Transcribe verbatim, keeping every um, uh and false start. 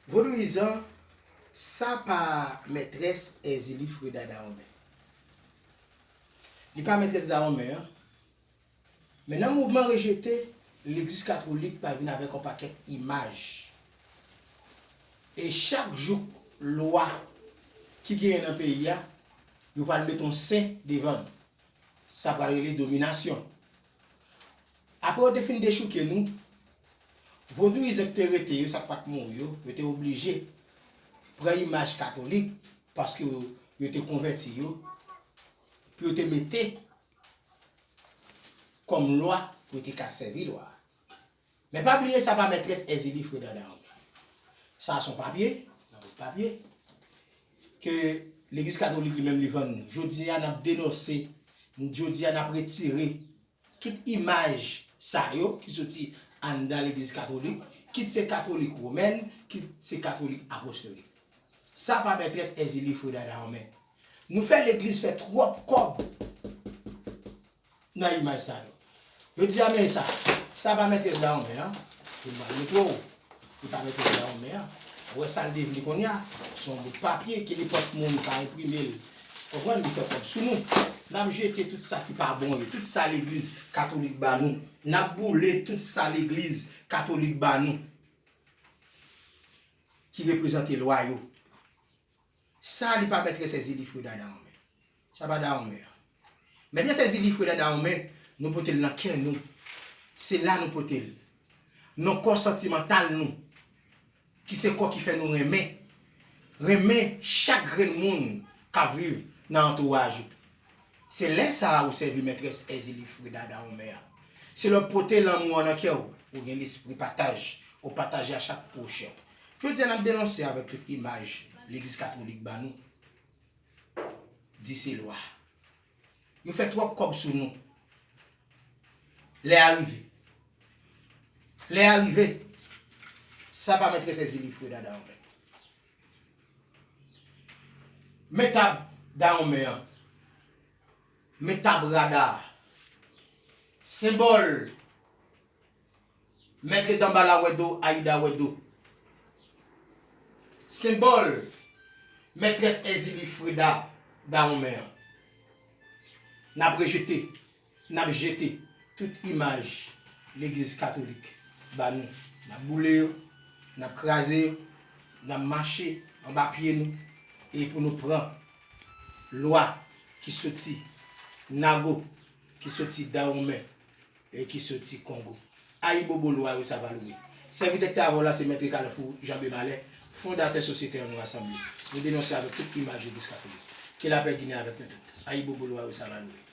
Vodouyizan, sa pa mètrès Èzili Freda Dahomey. Li pa mètrès Dahomey an. Men nan mouvman rejete, legliz katolik pral vin avèk yon pakèt imaj. E chak jouk lwa ki genyen nan peyi a, yo pral mete yon sen devan l. Sa pral rele dominasyon. Apre yo te fin dechouke nou, vodouyizan ki te rete yo, sa k pa t mouri yo, yo te oblije pran imaj katolik paske yo, yo te konvèti yo, pou yo te mete kòm lwa pou yo te ka sèvi lwa a. Men pa bliye sa pa mètrès Èzili Freda Dahomey. Sa a se yon papye, nan bout papye, ke legliz katolik li menm li vann nou. Jodi a n ap denonse, jodi a n ap retire tout imaj sa yo ki soti anndan legliz katolik, kit se katolik womèn, kit se katolik apostolik. Sa pa mètrès Èzili Freda Dahomey. Nou fè legliz fè twòp kòb nan imaj sa yo. Yo di a men sa, sa pa mètrès Dahomey an. Yo pral montre w, li pa mètrès Dahomey an. Ou wè sa l devni kounye a? Se yon bout papye ke nenpòt moun ka enprime l. Konprann? Li fè kòb sou nou. N ap jete tout sa ki pa bon yo, tout sa legliz katolik ba nou. N ap boule tout sa legliz katolik ba nou ki reprezante lwa yo. Sa li pa mètrès Èzili Freda Dahomey. Sa pa Dahomey an. Mètrès Èzili Freda Dahomey, nou pote l nan kè nou. Se la nou pote l. Nan kò santimantal nou. Ki se kò ki fè nou renmen. Renmen chak grenn moun k ap viv nan antouraj ou. Se lè sa a ou sèvi mètrès Èzili Freda Dahomey an. Se lè w pote lanmou an nan kè w, ou gen lespri pataj, ou pataje a chak pwochen w. Jodi a n ap denonse avèk tout imaj legliz katolik ba nou. Di se lwa. Yo fè twòp kòb sou nou. Lè a rive. Lè a rive. Sa pa mètrès Èzili Freda Dahomey. Men tab Dahomey an. Men tab rada a. Senbòl Mèt Danbala Wèdo, Ayida Wèdo. Senbòl mètrès Èzili Freda Dahomey an. N ap rejete, n ap jete tout imaj legliz katolik ba nou. N ap boule yo, n ap kraze yo, n ap mache anba pye nou, e pou nou pran lwa ki soti Nago, ki soti Dahomey, e ki soti Kongo. Ayibobo lwa yo sa va lwe. Sèvitè k te avè w la se Mèt Kalfou Janbe Malè, fondatè Sosyete An Nou Rasanble. Nou denonse avèk tout imaj legliz katolik. Ke lapè Ginen avèk nou tout. Ayibobo lwa yo sa va lwe.